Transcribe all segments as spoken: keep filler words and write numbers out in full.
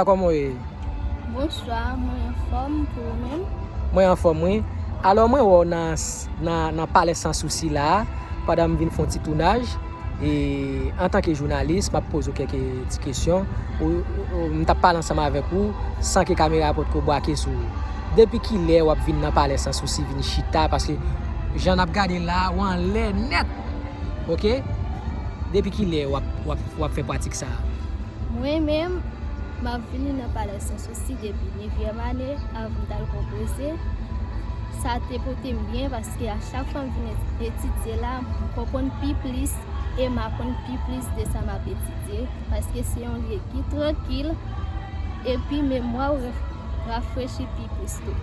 Kòman w ye? Bonswa, mwen anfòm, pou ou menm? Mwen anfòm, wi. Alò, mwen wè w nan, nan, nan Palè Sans Souci la, pandan m vin fè yon ti tounaj. E, antanke jounalis, m ap poze w kèk ti kesyon. Ou, ou, ou, m t ap pale ansanm avèk ou, san ke kamera a potko brake sou ou. Depi kilè w ap vin nan Palè Sans Souci vin chita? Paske, jan n ap gade la, ou anlè nèt. Oke? Depi kilè w ap, w ap, w ap fè pratik sa a? Mwen menm, m ap vini nan Palè Sans Souci depi nevyèm ane, avan m t al konpoze. Sa te pote m byen, paske a chak fwa m vin et-, etidye la, m konprann pi plis e m aprann pi plis de sa m ap etidye, paske se yon lye ki trankil, epi memwa w ref-, rafrechi pi plis tou.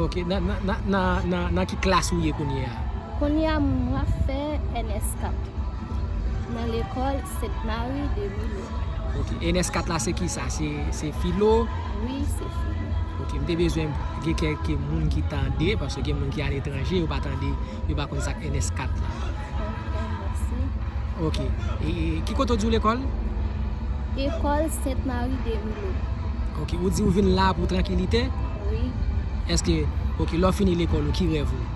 Oke, nan, nan, nan, nan, nan, nan ki klas ou ye kounye a? Kounye a, m ap fè N S kat nan lekòl Sent Mari de Milo. Oke, N S kat la se ki sa? Se, se filo? Wi, se filo. Oke, m te bezwen gen kèk moun ki tande, paske gen moun ki aletranje, yo pa tande, yo pa konn sa k N S kat la. Oke, mèsi. Oke, e, e ki kote w di w lekòl? Ekòl Sent Mari de Milo. Oke, ou di ou vin la pou trankilite? Wi. Èske, oke, lè w fini lekòl ou, ki rèv ou?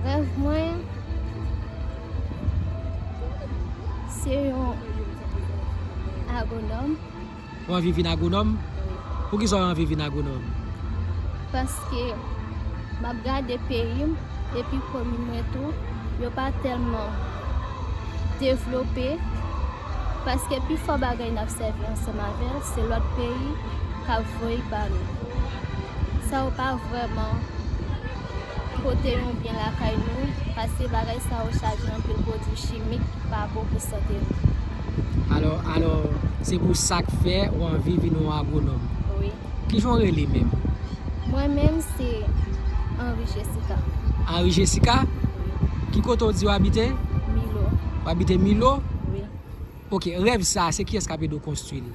Rèv mwen, se yon agwonòm. Ou anvi vin agwonòm? Poukisa w anvi vin agwonòm? Paske m ap gade peyi m, epi komin mwen tou, yo pa tèlman devlope, paske pifò bagay n ap sèvi ansanm avè l, se lòt peyi k ap voye ba nou. Sa yo pa vrèman pote yon byen lakay nou, paske bagay sa yo chaje anpil pwodui chimik ki pa bon pou sante nou. Alò, alò, se pou sa k fè ou anvi vin yon agwonòm. Wi. Kijan w rele menm? Mwen menm se Henri Jessica. Henri Jessica? Wi. Ki kote w di w abite? Milo. W abite Milo? Wi. Oke, rèv sa, se kiyès k ap ede w konstwi l?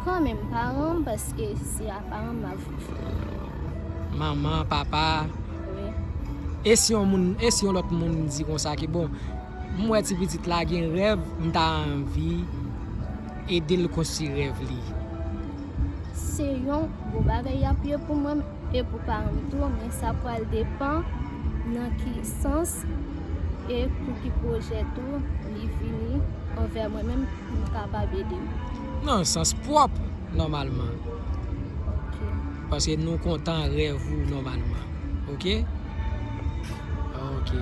Kanmenm, paran m, paske se a paran m m ap viv. Manman, papa? Wi. E si yon moun, e si yon lòt moun di konsa ke, bon, m wè ti pitit la gen rèv, m ta anvi ede l konstwi rèv li. Se yon gwo bagay y ap ye pou mwen e pou paran m tou, men sa pral depann nan ki sans e pou ki pwojè tou li vini anvè mwen menm pou m kapab ede m. Nan sans pwòp, nòmalman. Oke. Paske nou kontan rèv ou nòmalman. Oke? Oke.